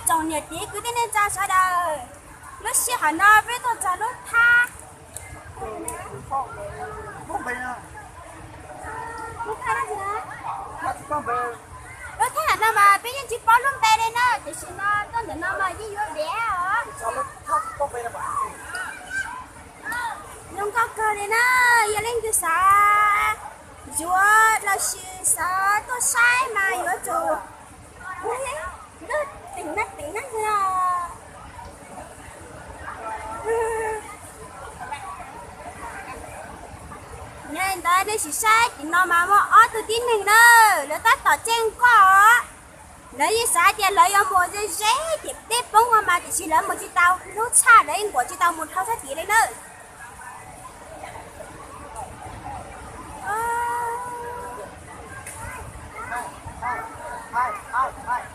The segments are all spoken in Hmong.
Tsoom niam txiv kwv tij neej tsa sawv daws, lub sij hawm no peb tuaj txog lub thaj, lub thaj no mas peb yeej tsis paub lub npe li na, tiam sis no tuaj ntawm no mas yeej yuav viav os. Zoo nkauj kawg li na, yog leej twg xav yuav los sis xav tuaj saib mas yuav tsum teem na, teem na. Yog li ntawd nej sim saib tim no mas muaj ob tug tib neeg na, lawv tab tom tseem nkoj os. Lawv yeej xav tias lawv yuav mus ze ze ces deb poob mas, tiam sis lawv mus tsis tau, hnub tshaj lawv yeej nkuam tsis tau mus dhau sab tid li na. Xav mas, hais hais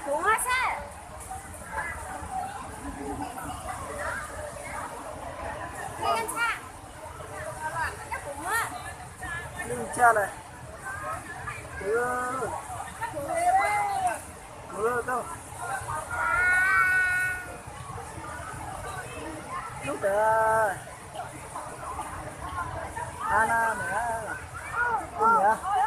cov lus a. Leej tsa lawm. Lub ntawd, a na, tus niam.